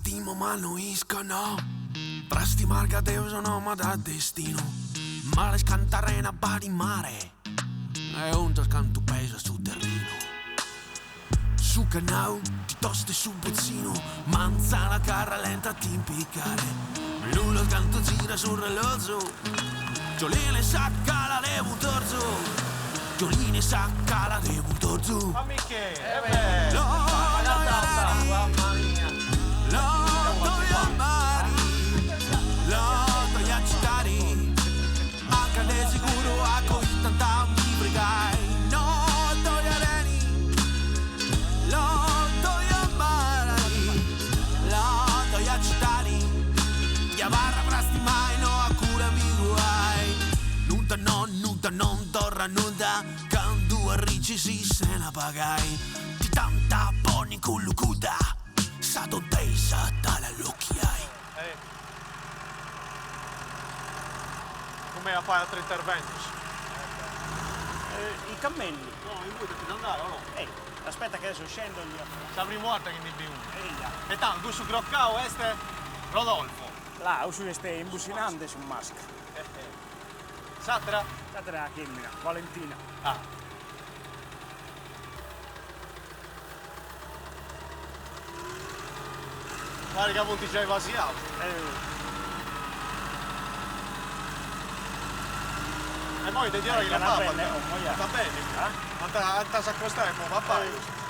Frastimo ma no isco no Frastimar ca Deus no m'at destinu Males cant'arena b'at in mare E undas cantu pesat su terrinu Su cannau ti toste su butzinu Manzana ca rallenta a t'impiccare Lulas cantu gira su rellozu Giolina in sa cala de Puntorzu Giolina in sa cala de Puntorzu A Michele, e beh, mamma mia. Candu arricis sena pagai Ti t'ant a ponni in cullucudda Sa tontesa t'at allochiai. Eh. Come a fai atri interventus. I cammelli. No, immoi depis andai, o no? Eh, aspetta che adesso scendo e li Sa primu 'orta chi ndi biu unu. Eia. E tandu, cussu crocau est Rodolfo. Là, cussu est imbussinande su mascru. S'atera? S'atera femmina, Valentina. Ah. Parit ca funt giai pasiaus. E moi de diora chi no papant. Ant a benni. Ant a s'acostai po papai custus.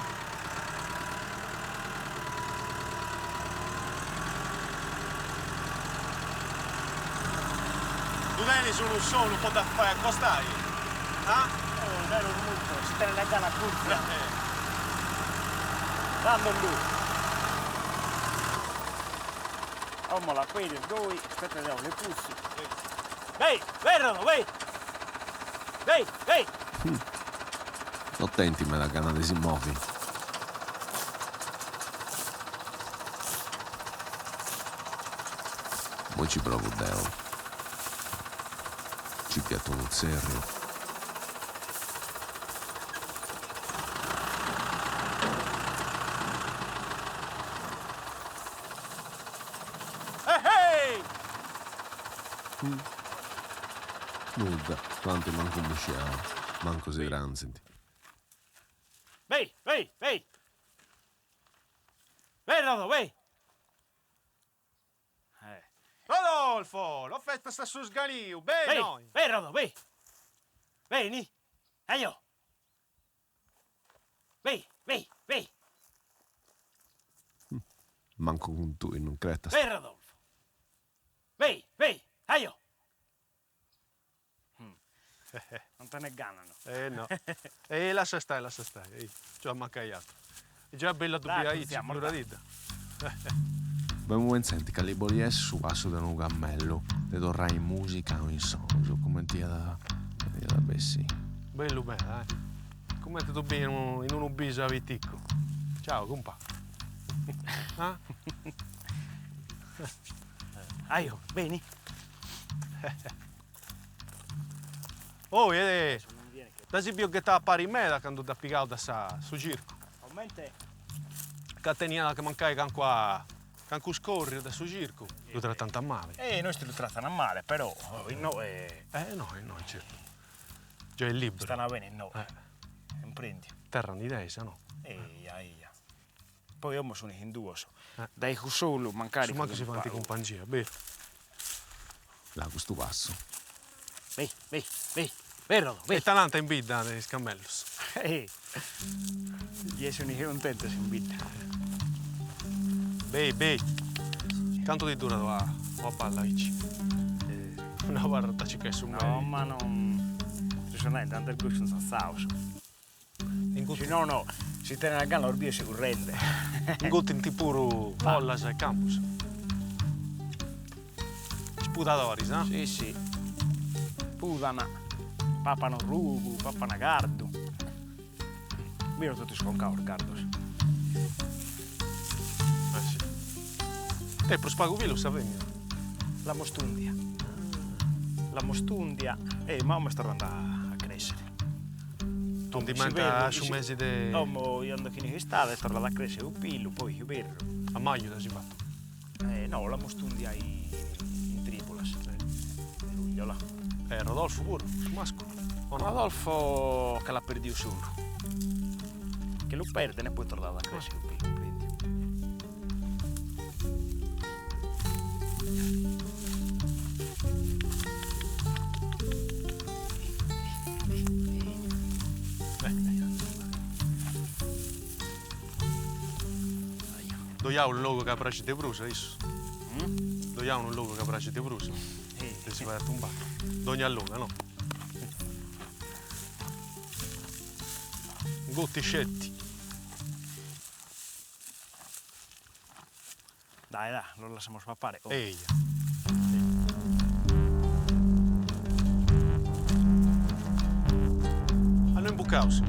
Ddu tenis unu sonu po dda fai acostai? Ah? Oh, dai unu mutu, si tenet gana acurtzia. Tando ddu. Como l'aperis goi, aspetta deo le putzu. Bei, bei Rodo, bei! Bei, bei! No tenint meda gana de si movi. Moi ci provu deu. Ci ghetu unu tzerriu. Nudda, no ant mancu musciau, mancu si trantzint. Bei, bei, bei! Bei Rodò, bei! Rodolfo, no fetzast su sganiu, beni innoi! Bei, Rodò, bei! Beni! Ajò! Bei, bei, bei! Mancu cun tui non cretas. Bei Rodolfo! Bei, bei, ajò! Non tenet gana no. Eh no. E lassa stai, lassa stai, ei, nci at mancai atru. Est giai bellu a ddu biri aici, figuradidda. Femu pentzendi cali boliat essi su passu de unu cammellu, de torrai in musica o in sonus, cumenti iat a bessi. Bellu meda, eh. Cumenti ddu biu in unu bisu a piticu. Ciao cumpa'. Ah? Ajò, beni. Oi, eh, dd'as biu ghetai a pari meda candu dd'at pigau da sa su circu. Comente? Ca teniat mancai cancua cancu scorriu de su circu, ddu tratant mali. Eh, no est chi ddu tratant male, però innoi. Eh no, innoi certu. Giai est liberu. Stan bene innoi. Eh. Cumprendiu. Terra ndi tenis, o no? Eia, eia. Poi como sun in duos. Dae cussolu mancari. Su mancu si faint cumpangia, beru. Là custu passu. Bei, bei, bei, bei Rodò, bei. E ita nant in bidda de is camellus? Eh, gei sunt cuntentos in bidda. Bei, bei. Cantu ti durat una balla aici? No abarrat a circai su meri. No, ma non ti so nende, tantu cussus sunt satzaus. Si no no, si tenen gana los bies currende. Ingutint puru follas e campus. Is pudadoris, ah? Si si. Pudan, papan orrugu, papan cardu. Mira totu isconcaus cardos. Eh si. Tenit prus pagu pilus sa femina? La mostundia. La mostundia, e ma como est torrende a crescere. Tundimenta su mesi de. Como cando finit s'istade torrat a crescere su pilu, poi s'iberru. A maju dd'as fatu? Eh no, l'amus tundia in tribulas, de luglio là. E Rodolfo puru, su masculu, o no? Rodolfo che l'at perdiu solu. Che lu perden e poi torrat a crescher su pilu, cumprendiu. Ddoi at unu logu ca praxit de prus a issu? Ddoi at unu logu ca praxit de prus? De si fai atumbai? Dogna logu, no? Gutti sceti. Dai, dai, los lassamus papare. Eia. A no imbucaus.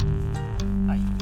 Dai,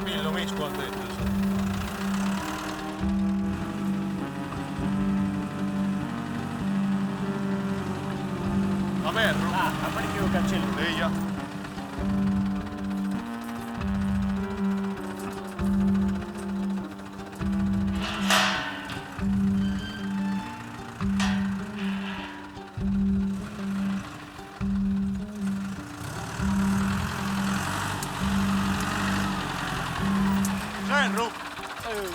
Millu mi is cuaddeddus. Aberru? Ah, aberri su cancellu. Eia. Serru!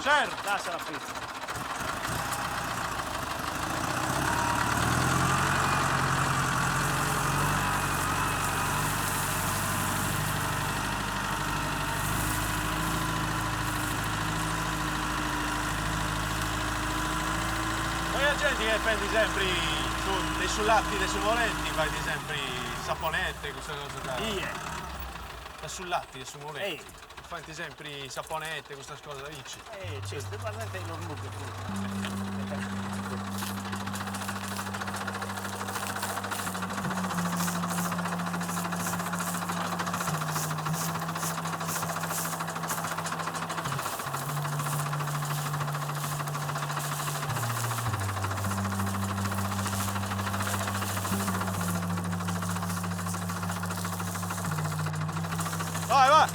Serru! Lassa la pizza. Poi a genti che fendi sempri su, de su latti de su molenti, fait sempri saponette, custa cosa da... Ie. Da su latti de su molenti. Ehi. Faint sempri saponette, custas cosas aici. Eh, certo, guardate los mughe puru. Vai, vai!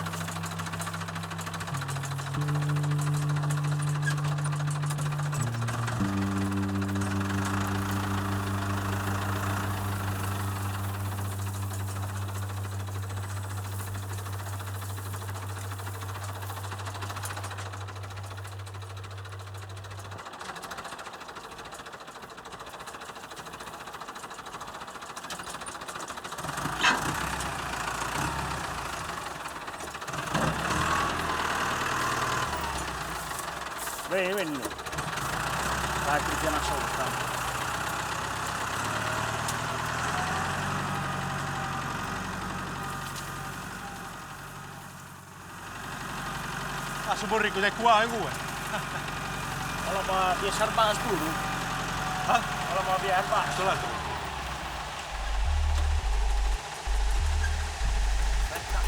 Veni, veni. Dai, Cristiana sopra. Ah, su burricu s'est cuau ingue. Allora, ma ti sarvas puru? Ah? Allora, ma vi arvas. Sull'altro. Aspetta.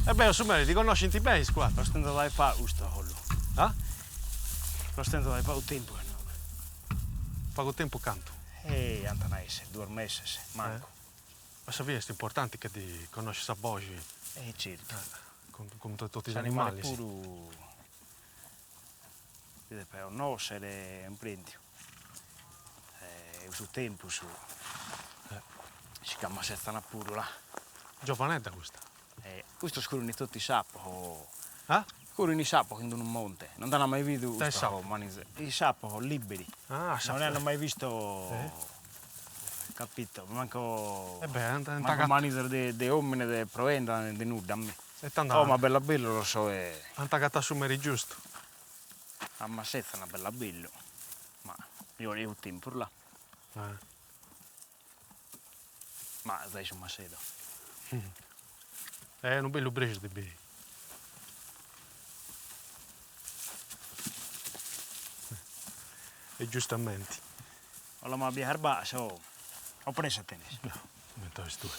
E beh, su meri, ti connoscint beni is cuaddus. Los tenzo dae pagu custos collu. Ah? Los tenzo dae pagu tempus no. Pagu tempus cantu? Eh, ant a esser duos meses, mancu. Ma sa fine est importanti che ti connosci sa boxi. Eh certu. Cun totu is animalis. S'animale puru ti depet connossere, cumprendiu. E su tempus si ch'ammasetzan puru là. Giovanedda custa. Eh, custos currin totu in s'apoco. Ah? Currin in s'apoco in unu monte, non nd'an mai bidu custos manize, in s'apoco liberi. Ah, Non ne hanno mai visto Capito, manco E beh, ant manco manizos de de omine de proenda de nudda mi. E tando Oh ma bellu a bellu los soe. Ant agatau su meri giustu. Ammasetzan bellu a bellu, ma mi 'olet u tempus là. Ma zai su masedu. Est unu bellu prexu de biri. E giustamenti. Ola ma bia arbas o o pressa tenis? No, cumenti 'olis tui.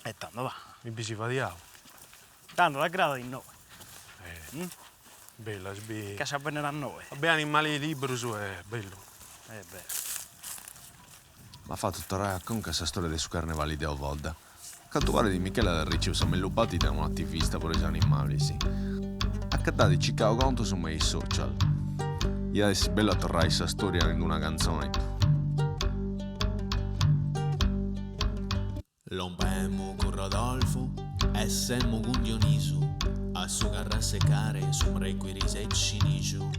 E tando va. Mi bisi fadiau. Tando t'agradat innoi? Eh. Bellu, as bi. Ch'as a benner a innoi. A biri animalis liberus est bellu. Eh beh. M'at fatu torrai a conca sa storia de su carnevali de Ovodda. A cantu parit Michele at arriciu sa mellus parti de un'ativista pro is animalis. A ca dd'at cicau contus me is social. Iat essi bellu a torrai sa storia in una cantzoni. Lompemu cun Rodolfu e semu cun Dionisu a su carrasecare su mrecuiris e cinixu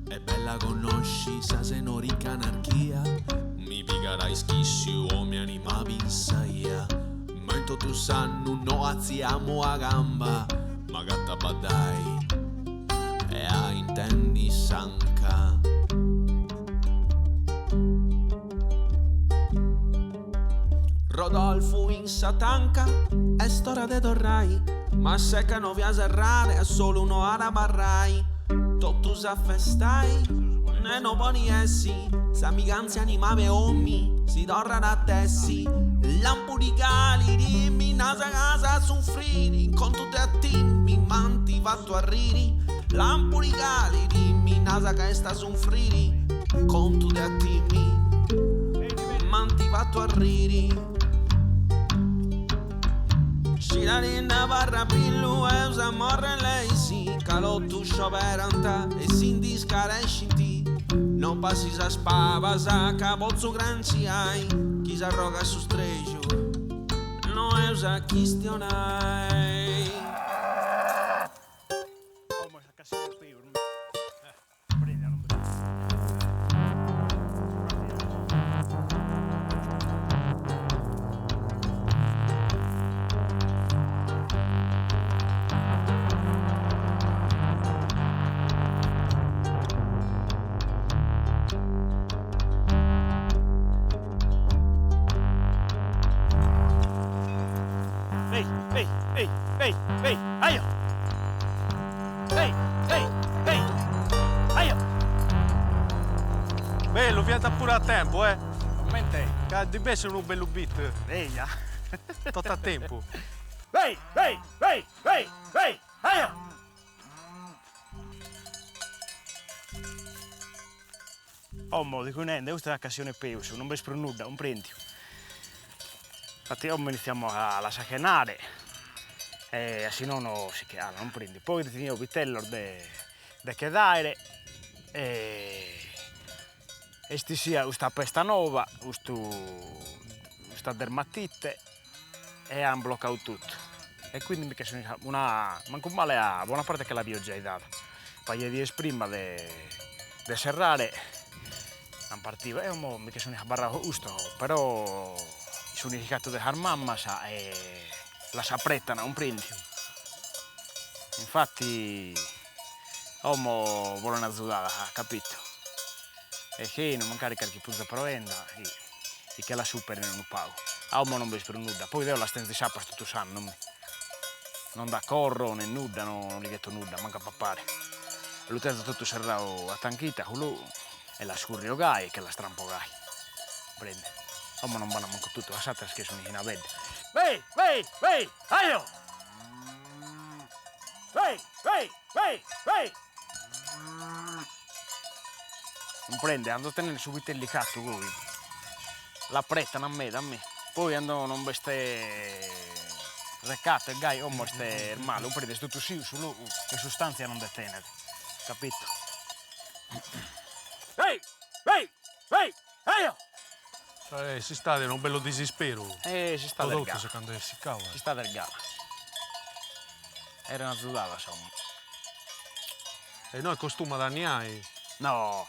est bella connosci sa sennorica anarchia mi pigara ischissiu o mi anima pinsaia ma in totu s'annu no atziamu a camba m'agattu a baddai e a intendi s'anca. Rodolfu in sa tanca est ora de torrai ma s'eca no fia serrada e a solu no at abarrai totus a festai e no podi essi s'amigantzia animali e omi si torrat a tessi lampu di cali dimmi nasa ca as a sunfriri in contu de a timmi m'anti fatu arriri lampu di cali dimmi nasa ca est a sunfriri contu de a timmi m'anti fatu arriri. Scidadinda abarra pillu eus a morri leisi ca totu scioberant e si ndi scarescint no passis a pabas ca potzu crantziai chi s'arrogat su strexu no eus a chistionai. Ei, ei, ei, ei, ei, aio! Ei, ei, ei, aio! Bellu, fiat puru a tempu, eh! Comente? Ca ndi bessit unu bellu beat. Eia. Totu a tempu. Ei, ei, ei, ei, ei, aio! Como, ti nende, custa est ocasione peus, non b'est prus nudda, cumprendiu. Infatti como iniziamo a las achenare e a si nono si che 'alan, cumprendiu. Poi tenio vitellos de de chedare e est issia custa pesta noba, custu custa dermatite e an bloccau totu e quindi mi che so una mancu male a bona parte che l'avio giai dada, pagu 'e dies prima de de serrare an partiu e como mi che sun abarrau custos, però su significatu de sas mammas e las apretan, cumprendiu, infatti como bolen azudadas, capito, e chenu mancari carchi punzu 'e proenda e che las superen unu pagu, a como non b'est prus nudda, poi deo las tenzo in s'apas totu s'annu mi, non d'acorro ne nudda, no li ghetto nudda, mancu a papare, lu tenzo totu serradu a tanchita culu e las currio gai e che las trampo gai, cumprendi, como non b'an mancu totu, sas ateras che sun in abedda. Bei, bei, bei, ajo! Ei! Ei! Ei! Ei! Cumprende, cando tenent su vitelli catu goi, l'apretan meda, mi. Poi cando non b'est recatu e gai, como est malu, cumprende, est totu siu su logu e sustantzia non nde tenet, capito? Ei! Ei! Ei! Eio! Eh, s'istade est unu bellu disisperu. Eh, s'istade est gala. Totus cando est siccau. S'istade est gala. Era un'azudada s'omu. E no costumat a niai? No.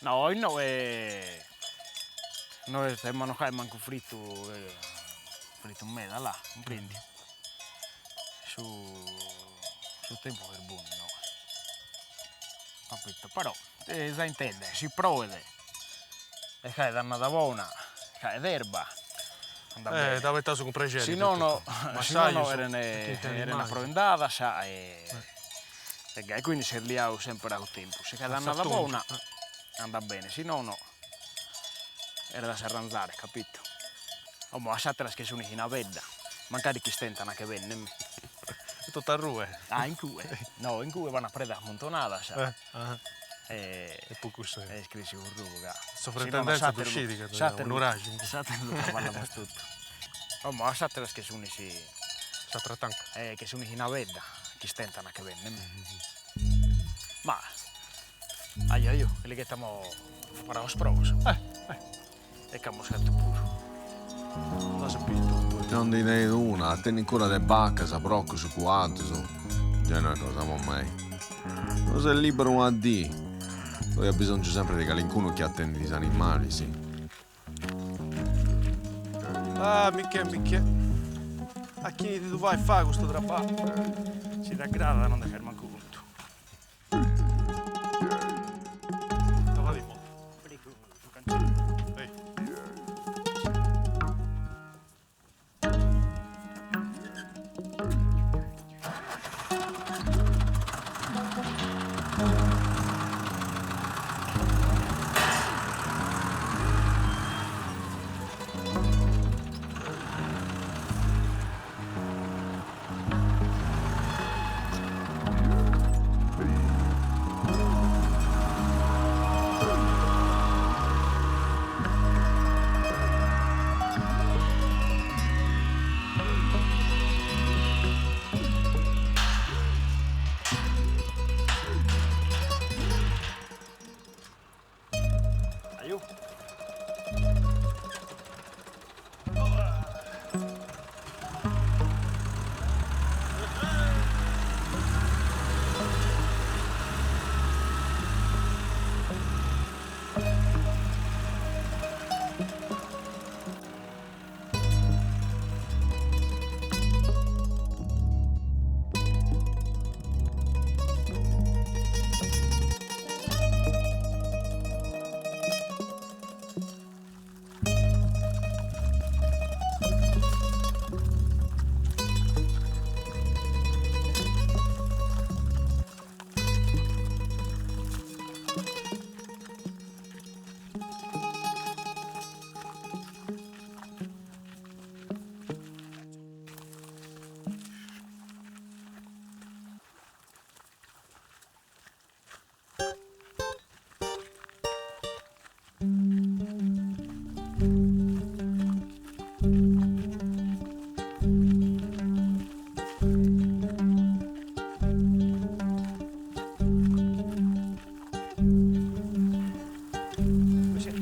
No, innoe no est, ma no fait mancu fritu, fritu meda, là, cumprendi. Su su tempus est bonu innoe. Capito, però Eis a intendi, si proet e caet annada bona, caet erba, andat bene. Eh, dda abettaus cun prexeri. Si nono, si nono eren eren aproendadas e e gai, quindi s'est liau sempre a su tempus, si caet annada bona andat bene, si nono est de s'arranzare, capito. Como a sas ateras che sun chin 'abedda, mancari ch'istentan che benne mi. Totu a rue. Ah, in cue, no, in cue b'an predas ammuntonadas E E po cussu est cresciu su ruu ca Sovrintendenza ddu scit ca ddoi at unu nuraxi. S'ateru lu traballamus totu. Como a sas ateras che sun si S'atera tanca. Che sun chin 'abedda ch'istentan a che benne. Ma ajo ajo che li ghettamos unu pagu 'e proos. E ch'amus fatu puru. Non ndi tenit una, tenit cura de bacas, procus, cuaddus, giai no est cosa po mei. No ses liberu una dì, ddoi at bisongiu sempri de calincunu chi atendit is animalis. Ah, Michè, Michè, a chini ti ddu fait fai custu traballu? Si t'agradat non nde fais mancu contu.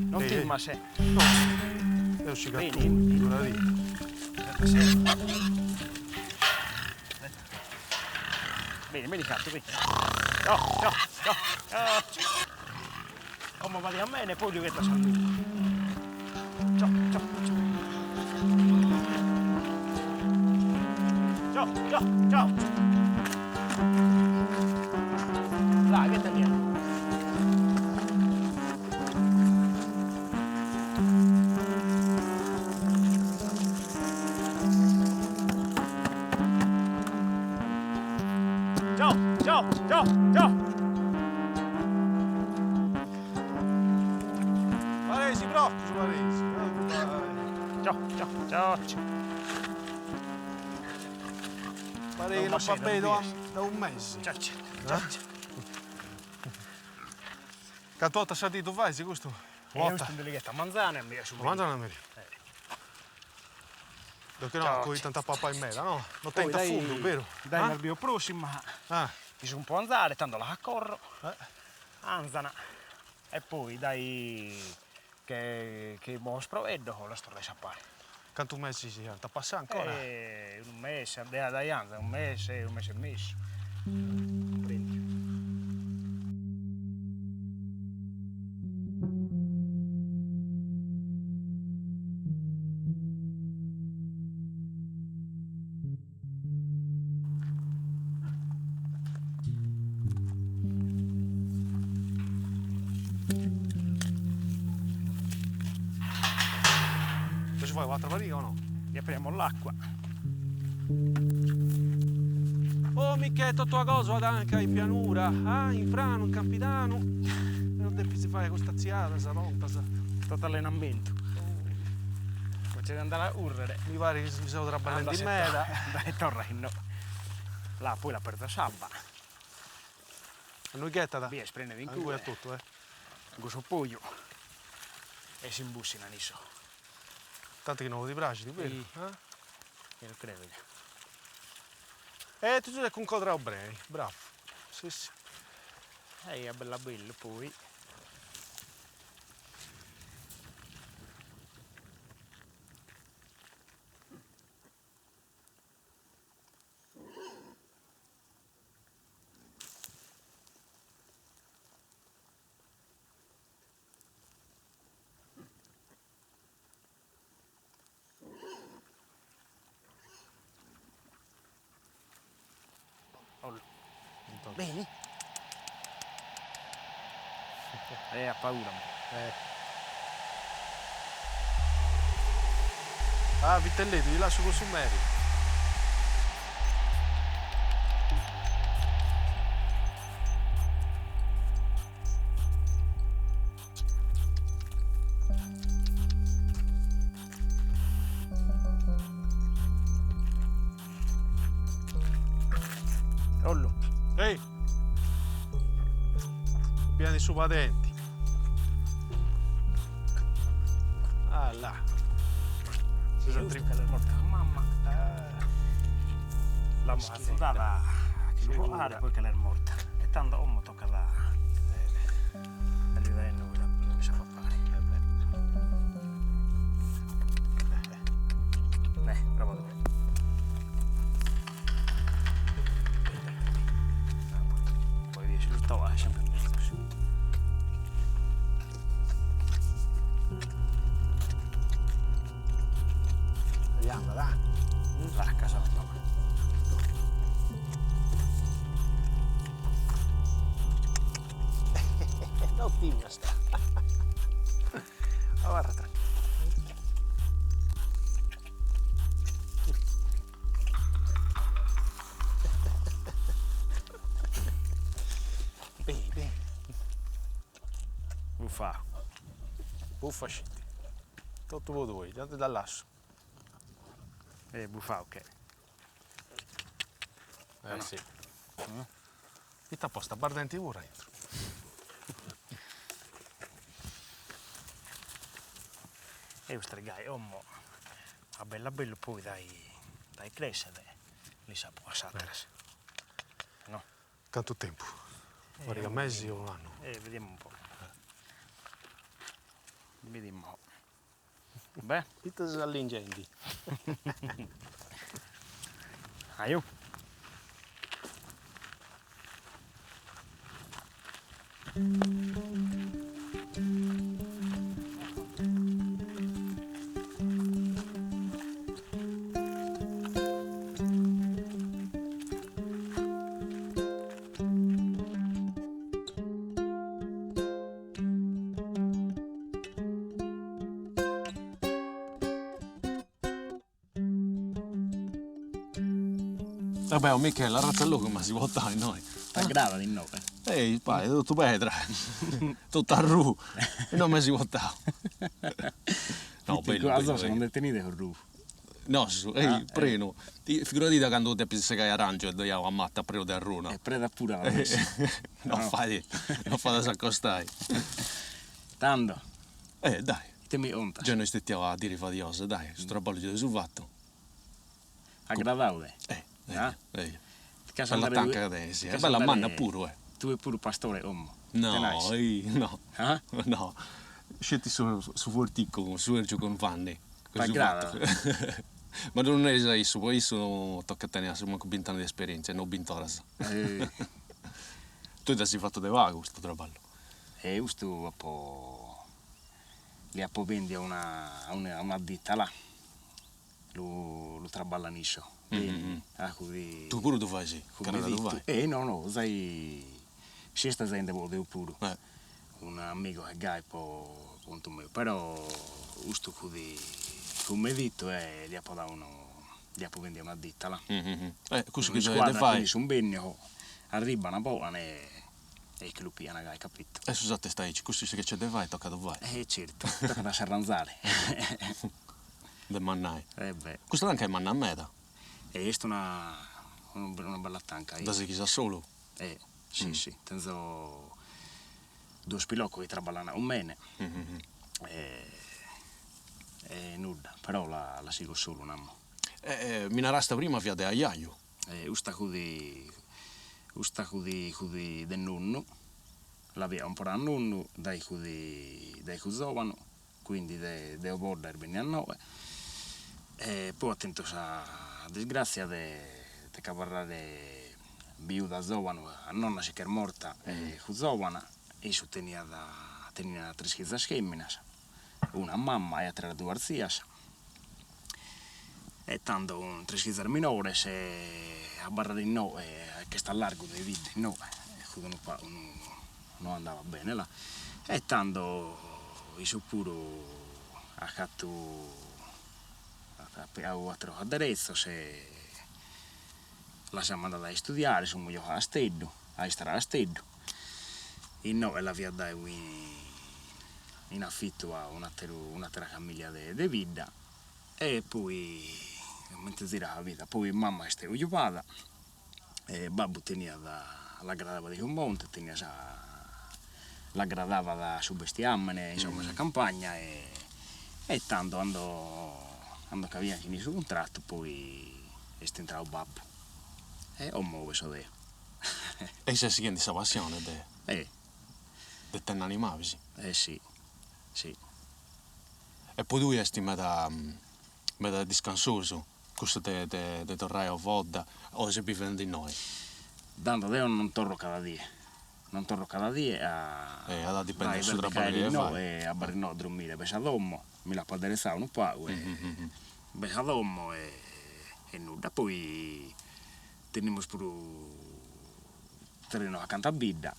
Non timas eh. No, deu si gattu, figuradì. Beni, beni gattu, beni. No, no, no, no. Como badi a mene e poi ddu ghettas a lupu. Ciò, ciò, ciò. Ciò, ciò, ciò. Là, ghettali a lupu. Ciao, ciao, ciao, ciao. Paresi, procus, paresi. Ciao, ciao, ciao, ciao. Paret chi non papeit da unu mesi. Cantu 'ortas sa dì ddu fais custu? E custu ndi ddu ghetu a manzanu e a merì. A manzanu e a merì. Perché no acoitant a papai meda, no? No tenint a fundu, beru? Dai s'arbìo prossima, chi sun po anzare, tando las acorro, anzana, e poi dai che che bos proeddos las torro a isciapare. Cantu mesis ant a passai ancora? Unu mese, dai anzan, unu mese, unu mese e mesu. Ci fai un'altra pariga o no? Gli apriamo l'acqua. Oh Michè, totu a gosu at anca in pianura, ah, in pranu, in Campidanu, e non depis fai custas artziadas tontas. Totu allenamentu. Invece de andare a currere. Mi parit chi seu traballendi meda. Dai torra chi no. Là poi l'aperzo s'abba. A innui ghetat? Bia est prena de incue. A totu, eh. Cun su poju. E s'imbussinan issos. Tanti chi no ti praxit, beru? Chi no crevit. E ti ses cuncodrau beni, bravu. Si si. E a bellu a bellu poi. Beni? Eh, at paura. Eh. Ah, vitelleddu, ti lassu cun su meri. Ollu. Ehi! Piani su padenti. Ah là. Si Giustu ca l'est morta sa mamma. L'amus azudada a che lu boare poi che l'est morta. E tando como tocat a li dare nois a papare. Beh, prova tue. Poi bies lu toa, est sempre mezus. Li andat, ah? Là, casa la toma. No timast. Abarra tranquillu. Beni, beni. Buffa. Buffa sceti. Totu po tui, già ti dda lassu. E bufau che. Eh si. Ita at postu abbardenti puru aintru. E custu est gai, como a bellu a bellu poi dai dai crescet li isciapo sas ateras. No. Cantu tempus? Pariga mesi o un'annu? Eh vediamo un po'. Bidimo. Beh. Ita ses allingendi? Aiu. Vabbè, o Michele, arratza 'e logu m'as portau innoi. T'aggradat inoghe? Ei, paret totu pedra, totu arrù, innoi m'as portau. No, bellu, bellu. Non nde tenides orrù. Nosu, ei, prenu. Figuradì da candu depis segai arangiu e ddoi at una mata prenu de arruna. E preda puru at essi. No fait, no fait a s'acostai. Tando. Eh, dai. Ite mi contas? Giai no est stetia una diri fadiosa, dai, su traballu giai dd'eus fatu. Agradau de? Eh, eia, eia. Bella tanca ca tenis, e bella manna puru, eh. Tue puru pastore como? No, no, no, sceti su su forticu, su 'ergiu cun Vanni. T'agradat? Ma ddu neris a issu, po issu tocat a tenni asumancu bint'annus de esperientzia e no bint'oras. Tui dd'as fatu de pagu custu traballu. E custu apo, li apo bendiu a una a una ditta là. Lu lu traballan issos beni ah cuddi Tui puru ddu fais? Canada ddu fais? Eh no no zai si est zai nde podeu puru un amigu est gai po contu meu però custu fut fut medittu e li apo dau unu li apo bendiu una ditta là Eh cussu chi ddoi est de fai quindi sun bennios arribana boan e e che lu pian gai capito E su sartu est aici cussu chi nc'est de fai tocat a ddu fai Eh certu tocat a s'arranzare De mannai. Eh beh. Custa tanca est manna meda. E est una una bella tanca. Dda sighis a solu? Eh si si, tenzo duos pilocos chi traballan cun mene e e nudda, però la la sigo solu namo. E mi narasta prima fiat de ajaju. E custa fut custa fut fut de nonnu, l'aviat comporada nonnu dai fut dai fut zovanu quindi de de Ovodda est bennia a inoghe e poi at tentu sa disgrassia de de ch'abarrare biuda zovanu, a nonna si ch'est morta e fut zovana, issu teniat teniat tres fizas feminas, una mamma e ateras duas zias e tando cun tres fizas minores abarrare inoghe ch'est a largu de bidda inoghe fut unu pagu no andabat bene là e tando issu puru at fatu at pigadu ateros aderezzos e las at mandadas a istudiare, sun mujados a Casteddu, a istare a Casteddu, inoghe l'aviat dadu in affitu a un'ateru un'atera familia de de bidda e poi comente zirat sa vida, poi mama est cojubada e babbu teniat l'agradabat su monte, teniat sa l'agradabat su bestiamene, insomma sa campagna e e tando cando cando ch'avian finidu su cuntrattu poi est intradu babbu e como so deo. E ses sighendi sa passione de de tenni animalis? Eh si, si. E po tui est meda meda discansosu Cussu de de torrai a Ovodda o ses bivendi innoi? Tando deo non torro cada die, non torro cada die a Eh, at a dipendi de su traballu chi devi fai. Abarro inoghe a drommire, b'est sa domo, mi l'apo aderetzadu unu pagu e b'est sa domo e e nudda, poi tenimus puru terrinu acanta a bidda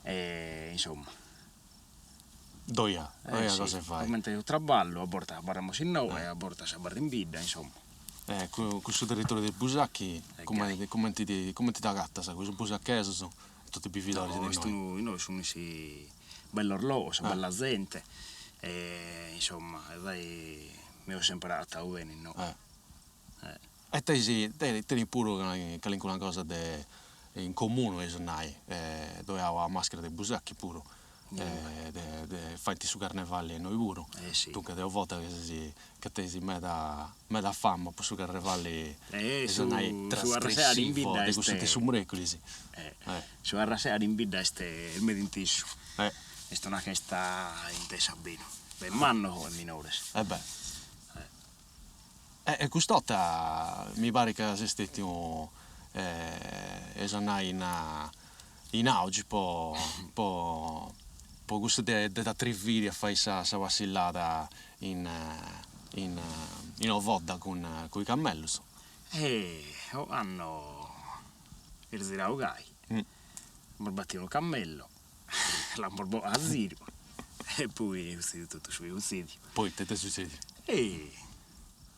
e insomma Ddoi at, ddoi at cosa 'e fai. Comente su traballu, a bortas abarramus inoghe e a bortas abarro in bidda, insomma. E cussu territoriu de Busachi, cumenti ti cumenti t'agatas, cun is busachesos e totu is bividoris de innoi? Inoghe sunt bellos logos, bella zente e insomma dai mi so sempre agatadu bene inoghe. E tenis tenis puru calincuna cosa de in comunu eus a nai, ddoi at una maschera de Busachi puru, de de faint su carnevali innoi puru, duncas de Ovodda ca ses ca tenis meda meda fama po su carnevali eus a nai trasgressivu de cussu de su mreculis. Su carrasegare in bidda est meda intesu, est una festa intesa a beru, de mannos e minores. E beh E cust'orta mi parit ca ses stetiu eus a nai in in auge po po po cussu de de t'atriviri a fai sa sa passillada in in in Ovodda cun cun is camellus. E ocannu est zirau gai, amus batiu unu cammellu L'amus bogadu a ziru e poi est sutzediu totu su chi est sutzediu. Poita ita est sutzediu? E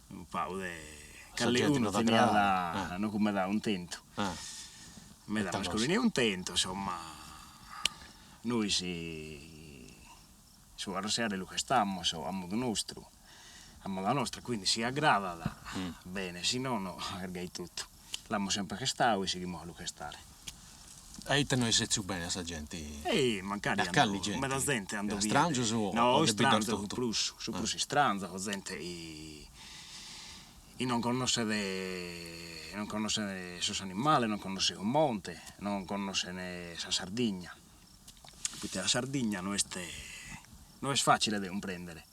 unu pagu de calicunu teniat no fut meda cuntentu, meda no isco chi cuntentu, insomma, nois su carrasegare lu festamus a modu nostru. A moda nostra, quindi si agradat, bene, si nono, est gai totu. L'amus sempre gestadu e sighimus a lu gestare. E ite no est setziu bene a sa genti? Ei, mancari A cali genti? Meda zente ando A strangios o No, de bidda istranzos totu? prus, su prus istranzos, zente chi chi non connoschet non connoschet sos animales, non connoschet su monte, non connoschen sa Sardigna, poite sa Sardigna no est no est facile de cumprendere,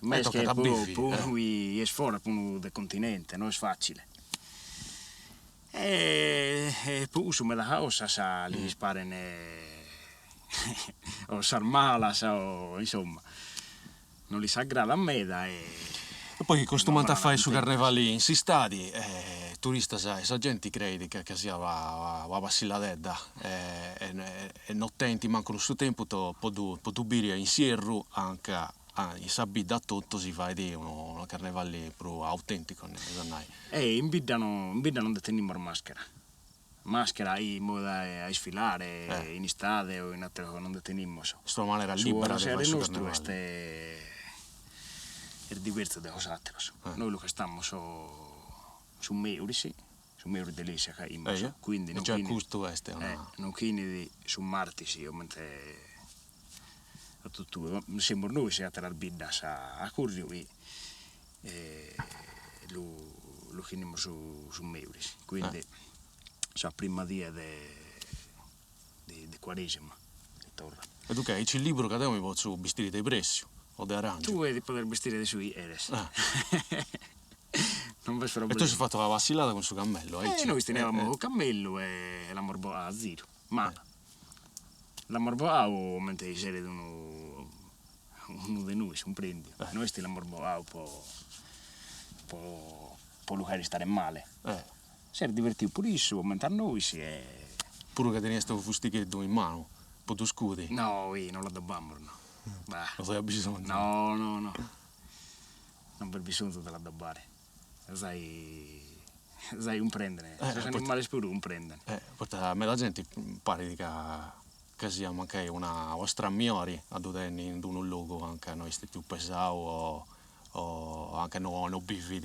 Mesche tocat a po bivi, po unu chi est fora, po unu de continente, no est facile. E po cussu meda cosas lis paren cosas malas o insomma non lis agradat meda e E poi chi costumant a fai su carnevali in s'istadi, turistas e sa genti creit ca ca siat una passilladedda e no tenint mancu su tempus po ddu po ddu biri in s'ierru anca Ah, in sa bidda totu si fait unu carnevali prus autenticu, eus a nai. E in bidda no, in bidda non nde tenimus maschera. Maschera imoi a isfilare in istade o in ateros non nde tenimus. Est una manera libera de fai su nostru carnevali. est est diversu de sos ateros. Nois lu festamus su meuris, su meuris de lissia ca aimus, quindi non finit, custu est una non finit su martis comente a totue, semus nois e ateras biddas a curriu chi lu lu finimus su meuris, quindi sa prima die de de quaresima e torra. E duncas aici liberu ca deu mi potzu bistiri de pressiu o de arangiu. Tue ti podes bestire de su chi cheres. Non b'est E problema. tui as fatu una passillada cun su cammellu, aici? E nois teniamus su cammellu e l'amus boau a ziru, ma L'amus boau comente chi esseret unu unu de nois, cumprendiu, no est chi l'amus boau po po po lu fagher istare male. S'est divertiu puru issu comente a nois e. Puru ca teniast unu fustigheddu in manu po ddu scudi. No, ih, no l'addobamus no. Bah. No ddoi at bisonzu. No, no, no. Non b'est bisonzu de l'addobbare. Zai zai cumprendene, sos animales puru cumprendene. Poita meda genti parit ca ca siat mancai una una stramiori a ddu tenni in d'unu logu anca no est stetiu pesau o o anca no no bivit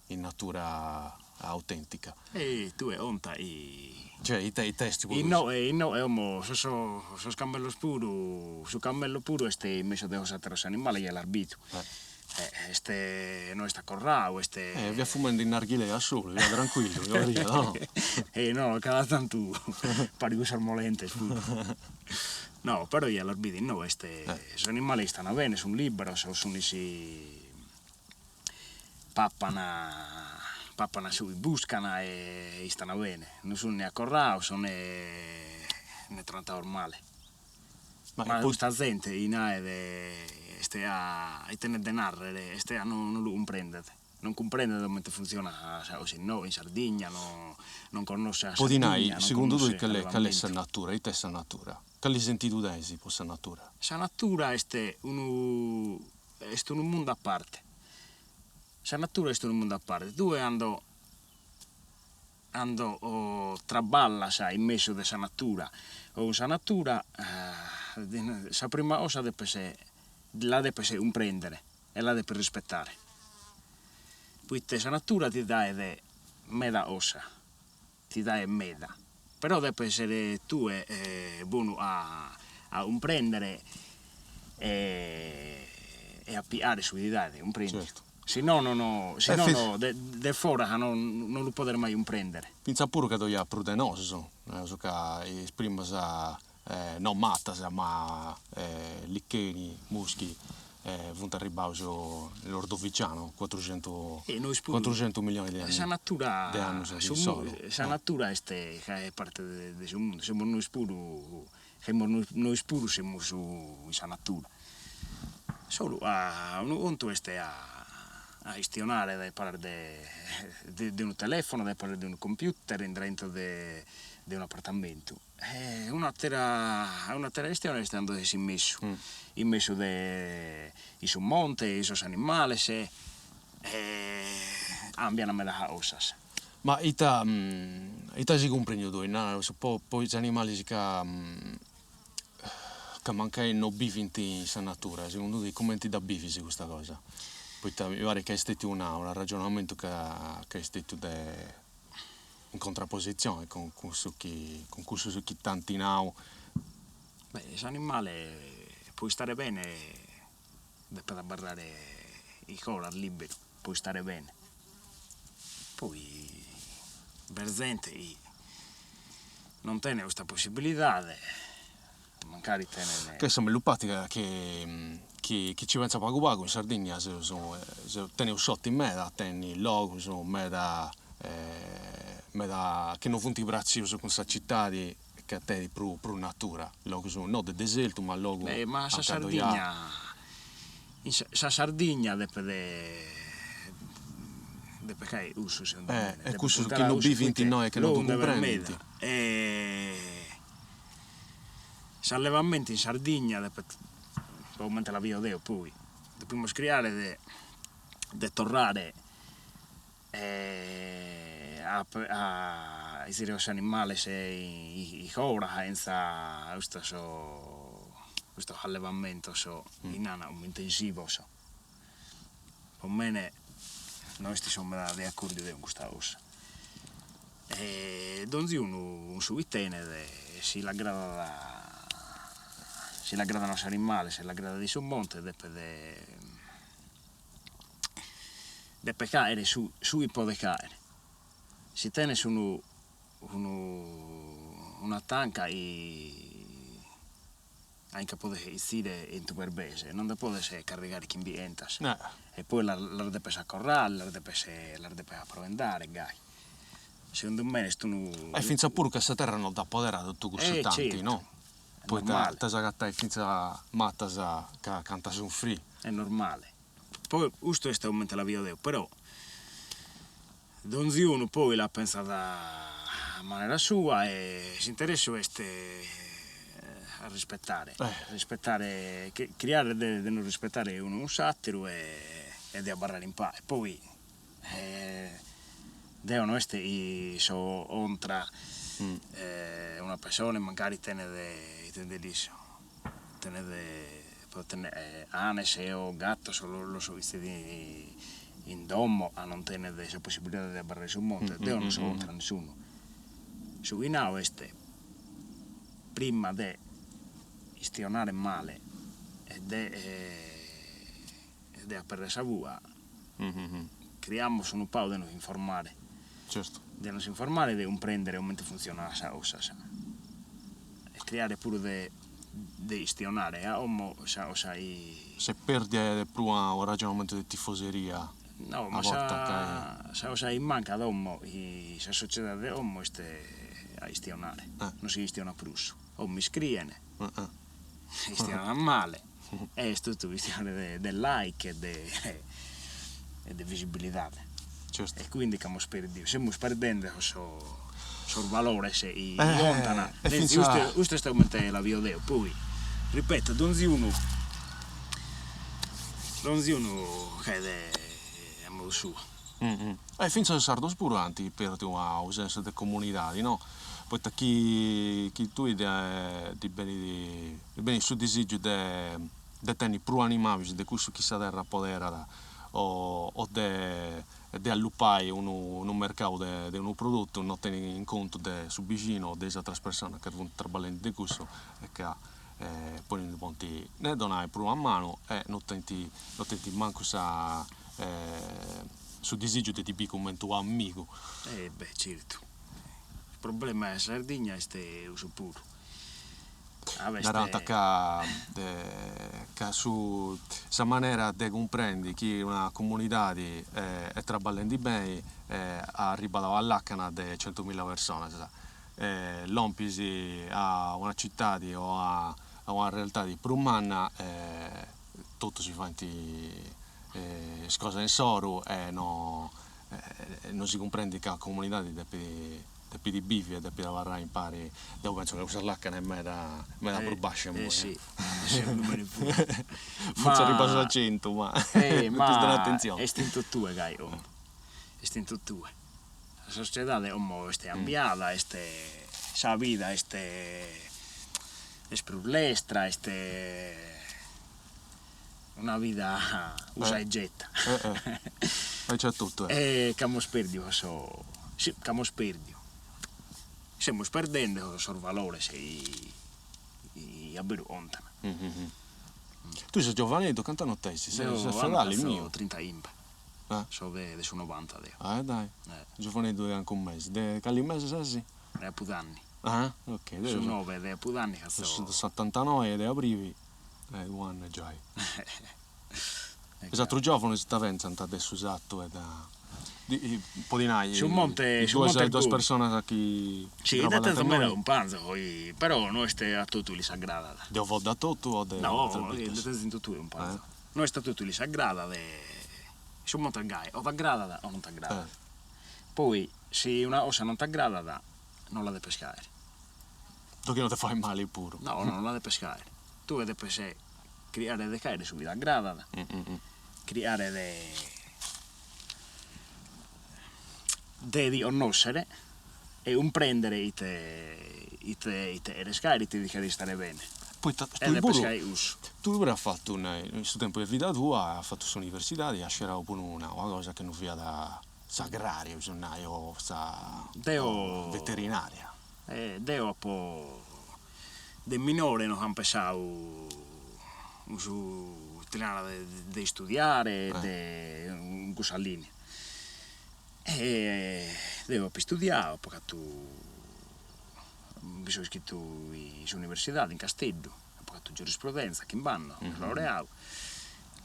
in natura autentica. E tue 'onta i. Cioè ita ita est po Innoe innoe como sos sos cammellos puru, su cammello puru est in mesu de sos ateros animales, ja l'as bidu. Est no est acorrau, est. Eh, fiat fumendi narghilè a solu, fiat tranquillu, pariat, no? Eh no, cada tantu parit cussos molentes puru. No, però ja los bides innoe, est, sos animales istan bene, sun liberos, sun si papan papan su chi buscan e istan bene, non sun ne acorraos ne ne tratados male. Ma custa zente chi naet est a chi tenet de narrer est a non lu cumprendet, non cumprendet comente funtzionat sa cosa innoe in Sardigna, no non connoschet sa Podi nai, Sardigna, non segundu tui connoschet cali cali est sa s'allevamentu. natura, ita est sa natura? Cali sentidu tenis po sa natura? Sa natura est unu est unu mundu a parte, sa natura est unu mundu a parte, tue cando Cando traballas in mesu de sa natura o cun sa natura, sa prima cosa depes la depes cumprendere e la depes rispetare, poite sa natura ti daet meda cosa, ti daet meda, però depes essere tue bonu a a cumprendere e a piare su chi ti daet, cumprendi? Si nono no, si nono de de fora ca non non lu podes mai cumprendere. Fintzas puru ca ddoi at prus de nosu, nareus ca is primas no matas ma licheni, muschi funt arribbaus in l'Ordoviciano, cuatruxentu cuatruxentu millionis de Sa natura de annus a s'issoru. Sa natura est ca est parte de su mundu, semus nois puru Semus nois puru semus in sa natura. Solu a unu contu est a a chistionare dae palas de de unu telefono, dae palas de unu computer intra intro de de un'apartamentu. E un'atera un'atera chistione est cando ses in mesu, in mesu de in su monte, in sos animales e cambian meda cosas. Ma ita ita as cumprendiu tui, nareus, po po is animalis ca ca mancai no bivint in sa natura, segundu tui cumenti dda bivis custa cosa? Poita mi parit ca est stetiu una un'arragionamentu ca ca est stetiu de in contraposizione cun cun su chi cun cussus chi t'ant nau. Beh, s'animale po istare bene depet abarrare in foras liberu po istare bene, poi b'est zente chi non tenet custa possibilidade, mancari tenet. Che sa mellus parti chi chi chi ci pentzat pagu pagu in Sardigna seus teneus sorti meda a tenni logus meda meda chi non funt pratzius cun sa citadi ca tenit prus prus natura, logus no de desertu ma logu Beh ma sa Sardigna in sa Sardigna depet depet caere cussu segundu mene E cussus chi no bivint innoi e chi no ddu cumprendint. E s'allevamentu in Sardigna depet, po comente la bio deo poi, depimus criare de de torrare a a essire cussos animales in fora chentza custos custos allevamentos chi nana como intensivos, po mene no est so meda de acordiu deo in custa cosa e donzi unu cun su chi tenet si l'agradat si l'agradan sos animales si l'agradat su monte depet Depet caere su su chi podet caere. Si tenes unu unu una tanca chi anca podes essire chentu berbes, non nde podes carrigare chimbighentas. E poi las las depes acorrare, las depes las depes aproendare, gai. Segundu mene est unu. E fintzas puru ca sa terra non dd'apoderat totu cussu tanti, no? Poita t'as agatai fintzas matas ca ant a sunfrì. Est normale. Poi custu est comente la bio deo, però donzi unu poi la pensat a manera sua e s'interessu est a rispettare, rispettare, criare de nos rispettare unu cun s'atteru e de abarrare in pahe, poi deo no est chi so contra una pessone mancari tenet ite nde l'isso tenet podet tenner canes o gattos los istet in domo a non tenet sa possibilidade de abarrare in su monte, deo non so contra a nessunu, su chi nao est prima de istionare male e de de aperrer sa fua criamus unu pagu de nos informare, de nos informare e de cumprendere comente funtzionat sa cosa e criare puru de de istionare a como sa cosa chi. S'est perdia de prus unu ragionamentu de tifoseria No, ma sa sa cosa chi mancat como in sa sociedade de como est a istionare, non si chistionat prus, como iscrien, istionan male E est totu chistione de de like e de e de visibilidade. Certu. E quindi ch'amus perdiu, semus perdende sos sos valores chi contan. E finzas. Custu est comente la bio deo, poi ripeto donzi unu donzi unu cheret a modu suo. E finzas is sardos puru ant perdiu unu sensu de comunidadi, no? Poita chi chi tui ti benit ti benit su disigiu de de tenni prus animalis de cussu chi sa terra apoderat o o de de allupai unu unu mercau de de unu produtu no tenis in contu de su bixinu o de is ateras personas ca funt traballendi de cussu e ca poi non podint ne donai prus una manu e no tenint no tenint mancu sa su disigiu de ti biri cumenti u' amigu. Eh beh certu, su problema 'e sa Sardigna est cussu puru. Narant ca ca su sa manera de cumprendi chi una comunidadi est traballendi beni arribat a una lacana de centumilla personas Lompis a una citadi o a una realtadi prus manna totus si faint is cosas insoru e no no si cumprendit ca comunidadi depit depit bivi e depit abarrai impari, deu pentzu ca cussa lacana est meda meda prus bascia immoi. Si, segundu mene puru. Fortzis arribas a centu ma depis donai atentzioni. Est in totue gai como, est in totue. Sa sociedade como est cambiada, est sa vida est est prus lestra, est Una vida usa e getta. Aici etotu est. E ch'amus perdiu cussu, si, ch'amus perdiu, semus perdende cussos valores chi a beru contan. Tui ses giovaneddu, cant'annos tenis? Ses fedali miu. Trintachimbe. So de su novanta deo. Ah dai, giovaneddu de ancu mesi. De cali mesi ses? De cabudanni. Ah ok. Su noe de cabudanni ca so. Su setantanoe de abribi. Eh, u' annu giai. Is atrus giòvunus ita pentzant de su satu e da po ti nai, Su monte, su monte duas personas chi Si, nde tenzo meda cumpanzos, però no est a totu chi lis agradat. De Ovodda totu o de No, nde tenzo in totue cumpanzos. No est a totu chi lis agradat e su monte est gai, o t'agradat o non t'agradat. Poi si una cosa non t'agradat non la depes fagher. Chi no ti fait mali puru. No, no, non la depes fagher. Tue depes criare de fagher su chi t'agradat, criare de de ti connoschere e cumprendere ite ite ite cheres fagher, ite ti faghet istare bene. Poita tui puru tui puru as fatu in su tempus de vida tua as fatu s'universidadi e as scerau puru una cosa chi no fiat s'agraria, eus a nai, o sa veterinaria. Deo apo de minore no apo pensadu su ti narat de istudiare de in cussa linea e deo apo istudiadu apo fatu mi so iscritu in s'universidade in Casteddu apo fatu giurisprudenza chimb'annos mi so laureadu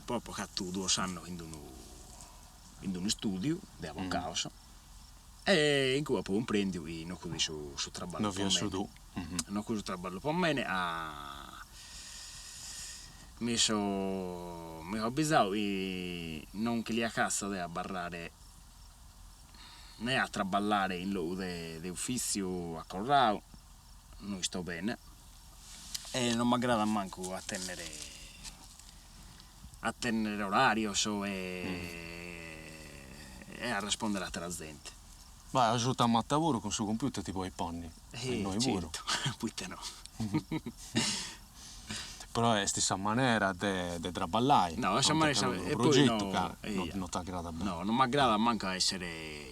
poi apo fatu duos annos in d'unu in d'unu istudiu de avocados E in cue apo cumprendiu chi no fut su su traballu No fiat su tuu. No fut su traballu po mene a mi so mi so abizau chi non cheria catzu de abarrare ne a traballare in logu de de ufitziu acorrau, no isto bene e non m'agradat mancu a tennere a tennere orarios e e a respondere a atera zente. Ma asuta a mata puru cun su computer ti podis ponni, e innoi puru. Certu, poita no. Però est sa manera de de traballai. No, est sa manera e poi no ca no t'agradat beni. No, non m'agradat mancu a essere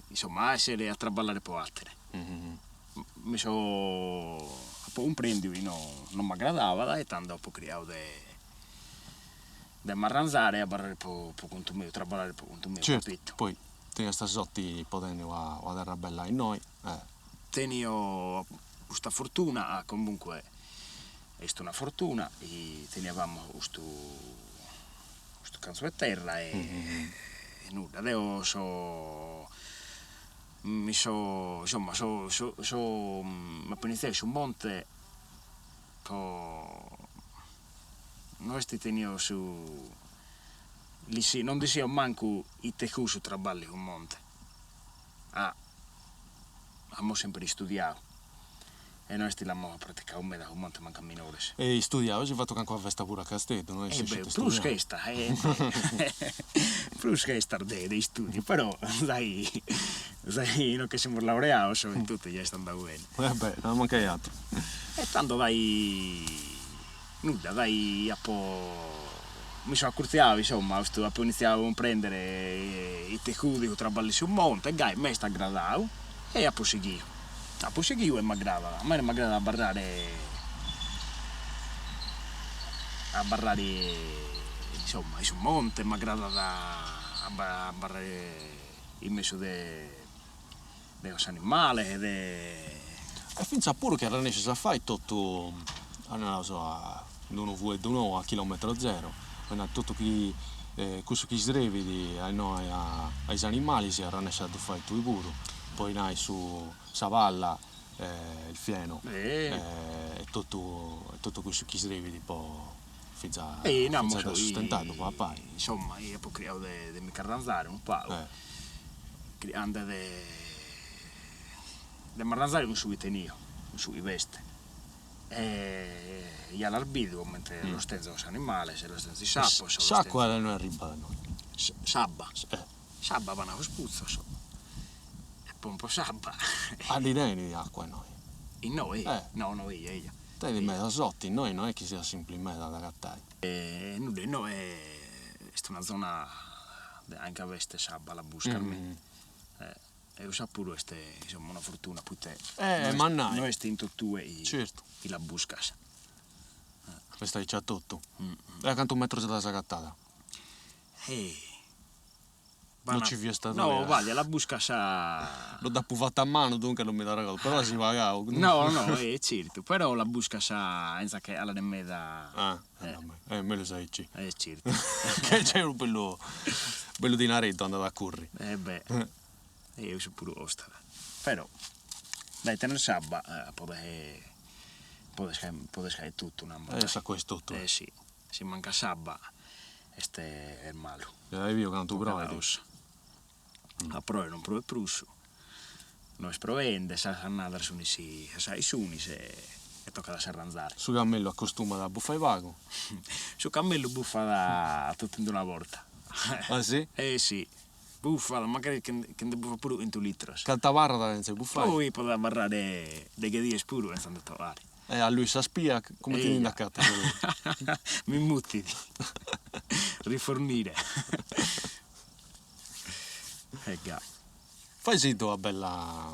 insomma a essere a traballare po atere. Mi so apo cumprendiu chi no non m'agradavat e tando apo criadu de de m'arranzare e abarrare po po contu meu, traballare po contu meu, Certu, capito? poi teniast sa sorti po tenni una una terra bella innoi e. Tenio custa fortuna, comunque est una fortuna, chi teniavamo custu custu canzu 'e terra e nudda, deo so Mi so, insomma, so so so apo iniziadu su monte po no est chi tenio su non nd'iscio mancu ite fut su traballu in su monte, ah amus sempre istudiadu e no est chi l'amus praticadu meda su monte mancu a minores. E istudiadu, as fatu calincuna festa puru a Casteddu, no est E beh, prus ch'est, prus ch'est de de istudiu, però zai zai no che semus laureados e totu ja est andadu bene. E beh, no mancai aturu. E tando dai nudda, dai apo mi so acurtziadu, insomma, custu apo iniziadu a cumprendere ite fut su traballu in su monte e gai m'est agradadu e apo sighiu, apo sighiu e m'agradat, a mene m'agradat abarrare abarrare insomma in su monte, m'agradat abarrare in mesu de de sos animales de. E fintzas puru chi arrennescis a fai totu, naraus in unu fueddu nou, a chilometro zero, totu chi cussu chi srebit a innoi a is animalis arrennescis a ddu fai tui puru, po nai su sa palla, il fieno e totu totu cussu chi srebit po fintzas fintzas a sustentai po papai. Insomma apo criadu de mi ch'arranzare unu pagu Criande de de m'arranzare cun su chi tenio, cun su chi b'est. E ja l'as bidu comente los tenzo sos animales, los tenzo is sapos, los tenzo. S'acua de innui arribat innoi? S'abba? S'abba van a sos putzos e pompo s'abba. Ah ndi tenit acua innoi? Innoi? No no eia eia. Tenit meda sorti, innoi no est chi siat simpli meda a dd'agatai. E nudda, innoi est una zona anca b'est s'abba la buscas mi. E cussa puru est insomma una fortuna poita no est in totue chi la buscas. Est aici a totu. E a cantu metrus dd'as agatada? Non ci fiast tui. No, Valia, la buscas a. No dd'apu fata a manu, duncas non mi dd'arregodu, però as pagau. No, no, e certu, però la buscas inza che alla de meda. Ah, e mellus aici. E certu. Che nc'est unu bellu bellu dinareddu andat a curri. E beh, e cussu puru costat. Però, dai tenes s'abba podes podes podes fai totu, namu. E s'acua est totu. Eh si, si mancat s'abba est est malu. E ai biu cantu proit? A proer non proet prus, no est proende, sas annadas sunt sas chi sunt e tocat a s'arranzare. Su cammellu acostumat a bufai pagu? Su cammellu bufat totu in d'una borta. Ah si? Eh si, bufat, mancari chi nde bufat puru chentu litros. Cantu abarrat sentza 'e bufai? Poi podet abarrare deghe dies puru sentza nde torrare. E alluit sa spia, cumenti ti nd'acatas? Mi mutit. Rifornire. E gai. Fai-si-ddu una bella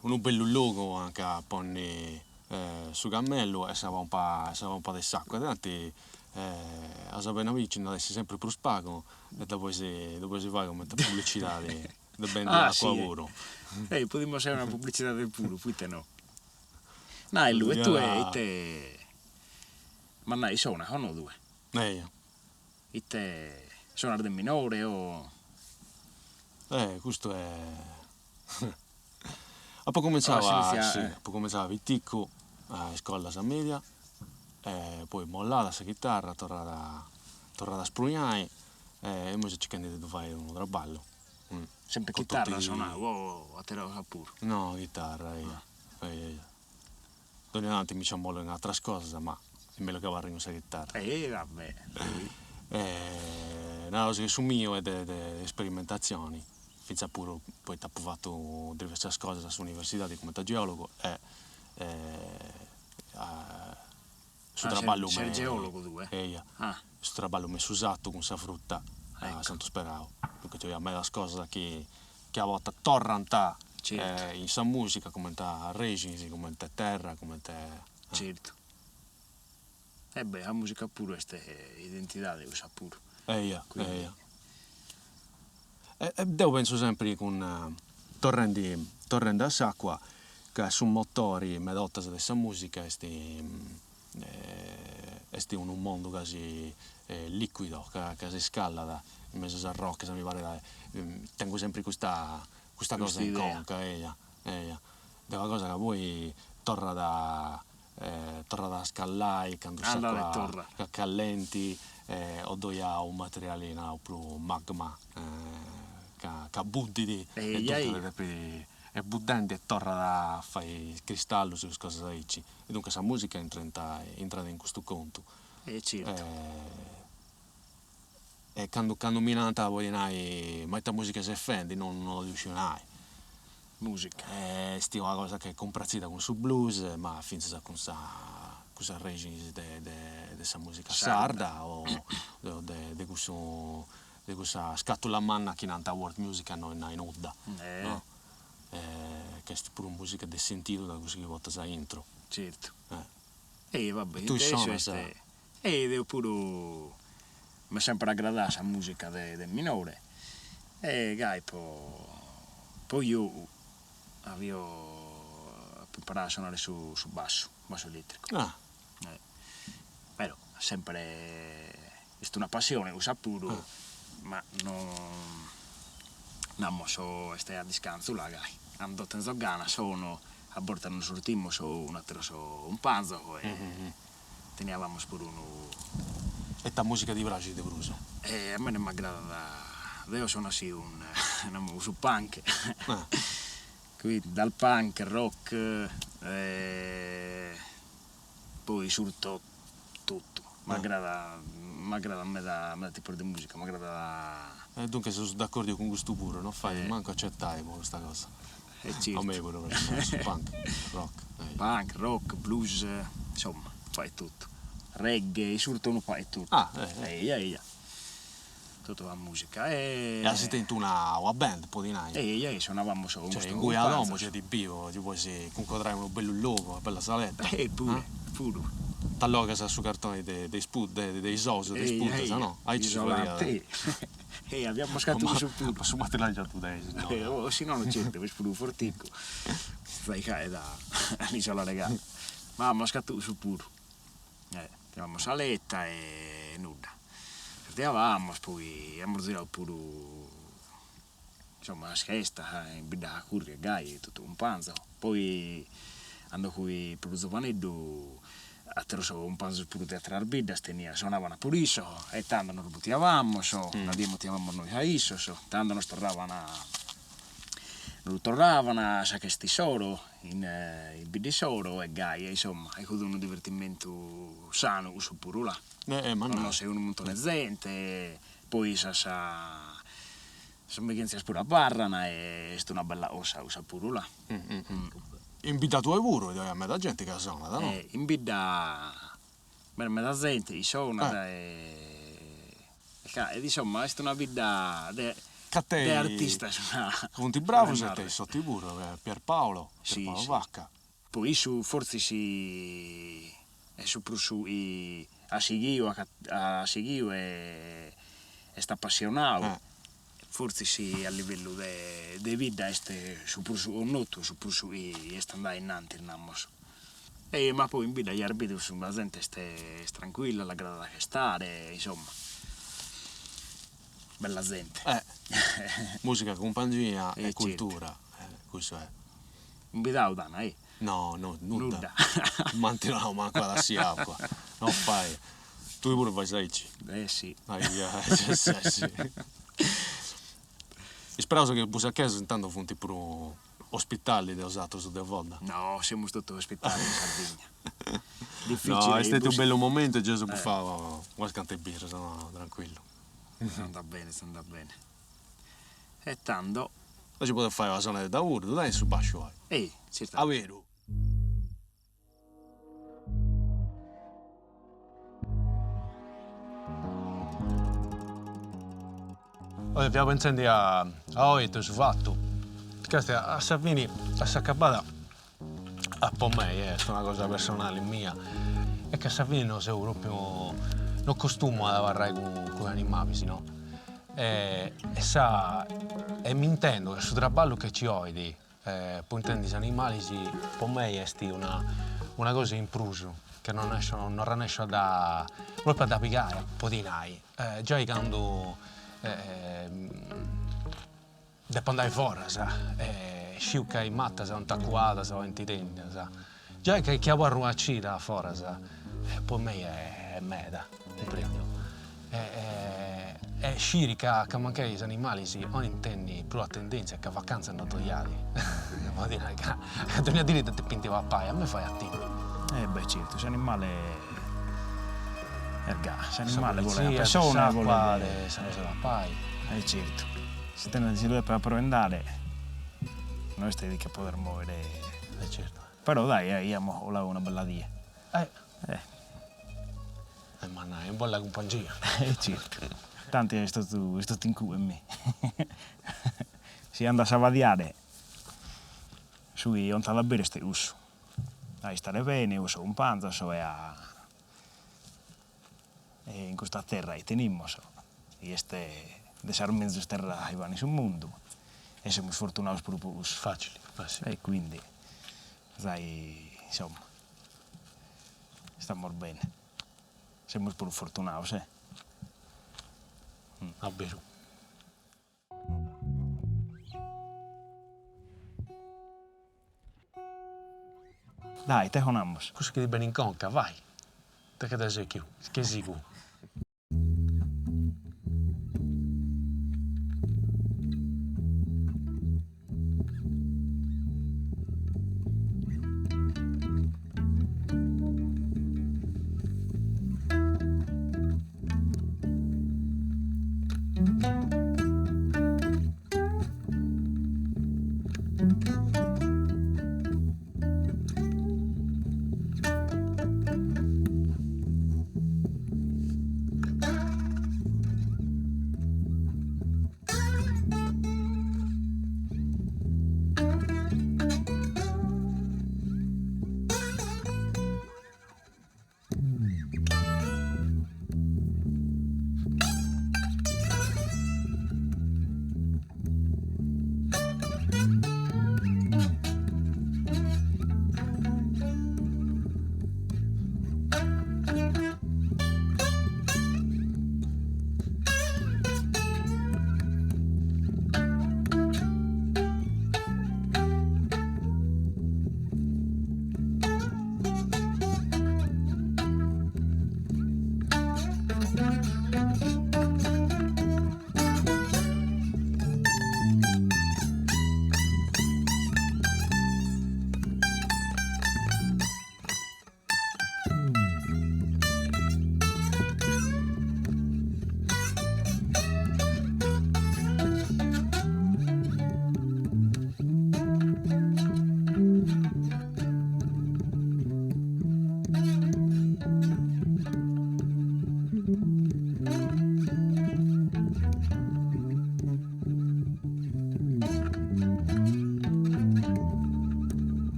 unu bellu logu anca ponni su cammellu e sa pompa sa pompa de s'acua, tanti a sa beni nci nd'at essi sempri prus pagu e dda podis dda podis fai cumenti publicidadi De bendi ah, acua sì. puru. Eh, podimus fai una publicidade puru, poita no? Nailu, e tue ite... Ma nai, sonas o no tue? Eia. Ite sonas de minore o. Eh, custu est Apo cumintzau a, si, apo cumintzau a piticu a iscola sa media e poi mollada sa chitarra, torrada torrada a sprugnai e imoi seu circhendi de ddu fai unu traballu Sempre chitarra as sonau o atera cosa puru? No, chitarra, eia, eia eia. Dogna tanti mi nci ammollu in ateras cosas, ma est mellus chi abarri cun sa chitarra. E va bè. Naraus chi su miu est de de sperimentatzioni, fintzas puru poita apu fatu diversas cosas a s'universidadi cumenti a geologu e su traballu me. Ses geologu tue? Eia. Su traballu me su satu cun sa fruta a Santu Sperau, duncas nci fiat medas cosas chi chi a bortas torrant in sa musica cumenti arrexinis, cumenti terra, cumenti. Certu. E beh, sa musica puru est identidade cussa puru. Eia, eia. E deu pentzu sempri cun, torrendi torrendi a s'acua, ca su motori meda 'ortas de sa musica est est unu mundu casi liquido, ca ca si scallat in mesu a sas roccas, mi paret, tengu sempri custa custa cosa in conca, eia eia, de una cosa ca poi torrat torrat a scallai candu s'acua est callenti o ddoi at unu materiali nau prus magma ca ca buddit e duncas depit est buddendi e torrat a fai cristallus e custas cosas aici e duncas sa musica intrat in custu contu. E certu. E candu candu mi nant podi nai ma ita musica ses fendi no no ddu sciu nai. Musica. Est una cosa chi est cumpratzida cun su blues ma fintzas cun sa cun sas arrexinis de de de sa musica sarda o de de cussu de cussa scatula manna chi nant world music a no nai nudda no ca est puru musica de sentidu de cussu chi portas aintru. Certu. E va bè, tui sonas? E deo puru m'est sempre agradada sa musica de de minore e gai po po giogu avio apo imparadu a sonare su su bassu, bassu elettricu. Ah. Però sempre est una passione cussa puru, ma no namos est a discanzu là gai, cando tenzo gana sono, a bortas nos sortimos cun ateros cumpanzos e teniavamus puru unu. E ita musica ti praxit de prus? E a mene m'agradat, deo so nassiu cun namus su punk, quindi dal punk, rock poi surto totu, m'agradat m'agradat meda meda tipos de musica, m'agradat. E duncas seus d'accordiu cun custu puru, no fait mancu a certai po custa cosa. E certu. A mei puru praxit su punk, rock. Punk, rock, blues, insomma, fait totu. Reggae, surtu unu pagu 'e totu. Ah, eh. Eia eia. Totu sa musica e. E as tentu una una band, po ti nai. Eia eia, sonavamus cun Cioè, ingui a domu gei ti biu, ti podis cuncodrai unu bellu logu, una bella saletta. E puru, puru. T'allogas su cartoni de de is pud de is ous de is puddas, no? Aici si fadiat. E aviamus fatu cussu puru. Ma su materiali già ddu tenis, no? O si nono certu, est puru forticu, fraicai da l'isolare ca. Ma amus fatu cussu puru. Teniamus saletta e nudda. Sartiavamus, poi amus zirau puru, insomma, sas festas in bidda acurriu e gai, totu cumpanzos. Poi cando fui prus zovaneddu Ateros cumpanzos puru de ateras biddas teniant, sonavant puru issos e tando nos mutiavamus, una die mutiavamus nois a issos, tando nos torravan, nos torravan a sa chesta issoro, in in bidda issoro e gai, e insomma, e fut unu divertimentu sanu cussu puru là. Connoscher unu muntone 'e zente, poi sas sas amighentzias puru abarran e est una bella cosa cussa puru là. In bidda tua puru ddoi at meda genti ca sonat, no? In bidda b'est meda zenti chi sonat e ca insomma est una bidda de de artistas. Ca funt bravus e teis sorti puru, Pierpaolo, Pierpaolo Vacca. Poi issu fortzis est su prus chi at sighiu at sighiu e est apassionau Fortzis a livellu de de bidda est su prus connotu, su prus chi est andau innantis, namus. E ma poi in bidda ja as bidu sa zente est est tranquilla, l'agradat a chestare, insomma, bella zente. Eh, musica cumpangia e cultura, cussu est. Imbidau t'an, eh? No, no, nudda. Non m'ant donau mancu una tassi 'e acua. No fait. Tui puru fais aici? Eh si. Isperaus chi is busachesus intantu funt prus ospitalis de 'osatrus de Ovodda. No, semus totu ospitalis in Sardigna. Difficili. No, est stetiu u' bellu momentu e gei eus bufau unas cantu 'e birras, no, tranquillu. Andat bene, andat bene. E tando. Ma si podet fai una sonadedda puru, ddu tenis su basciu oi? Ei, certu. A beru? Oi fia pentzendi a oi ita eus fatu, ca a sa fini, a s'acabada, po mei est una cosa personali mia, est ca a sa fini no seu propriu, no costumu a abarrai cun animabis no, e sa e m'intendu ca su traballu chi ci 'oit po intendi is animalis po mei est una una cosa in prus ca no no arrennesciu a dda propriu a dda pigai po ti nai, giai candu Depo andai foras e sciu ca is matas funt acuadas o ant tennias. Giai ca chi abarru una cida foras po mei est meda, cumprendiu? E sciri ca ca mancai is animalis 'olint tenni prus atendenzia ca vacanza no ddoi at, po ti nai ca dònnia diri depint papai, a mei fait a timi. Eh beh certu, s'animale est gai, s'animale bolet sa persona, bolet sa cosa 'e papai. Eh certu. Si tenet si lu depet aproendare no est de che poder mòere. E certu. Però dai amus coladu una bella die. Eh. Eh. E mannai, una bella cumpangia. E certu. Tanti est totu est totu in cue mi. Si andas a fadiare su chi contat a beru est cussu, a istare bene cun sos cumpanzos e a E in custa terra chi tenimus, chi est de sas menzus terras chi b'an in su mundu, e semus fortunados puru po cussu. Facili, facili. E quindi, zai, insomma, istamus bene. Semus puru fortunados, eh. A beru. Dai, ite conamus? Cussu chi ti benit in conca, vai. Ita che deu seu che sigu.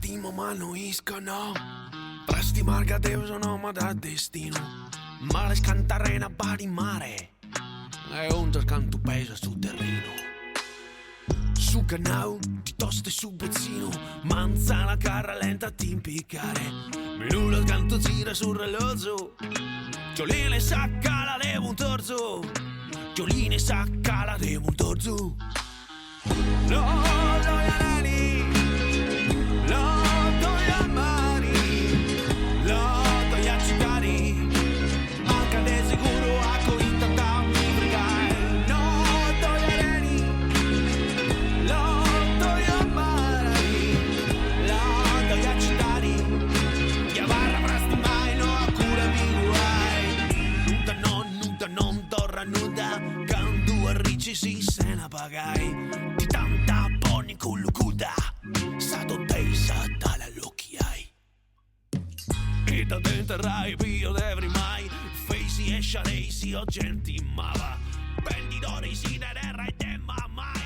Frastimo ma no isco no Frastimar ca Deus no m'at destinu Males cant'arena b'at in mare E undas cantu pesat su terrinu Su cannau ti toste su betzinu Manzana ca rallenta a t'impiccare Minutos cantu gira su rellozu Giolina sa cala de Puntorzu Giolina sa cala de Puntorzu Sena pagai Ti t'ant a ponni cun lucuda Sa tontesa t'at allochiai Ita de interrai bio de frimai Feisi e sciareisi o genti maba Bendidoris de terra e de mamai.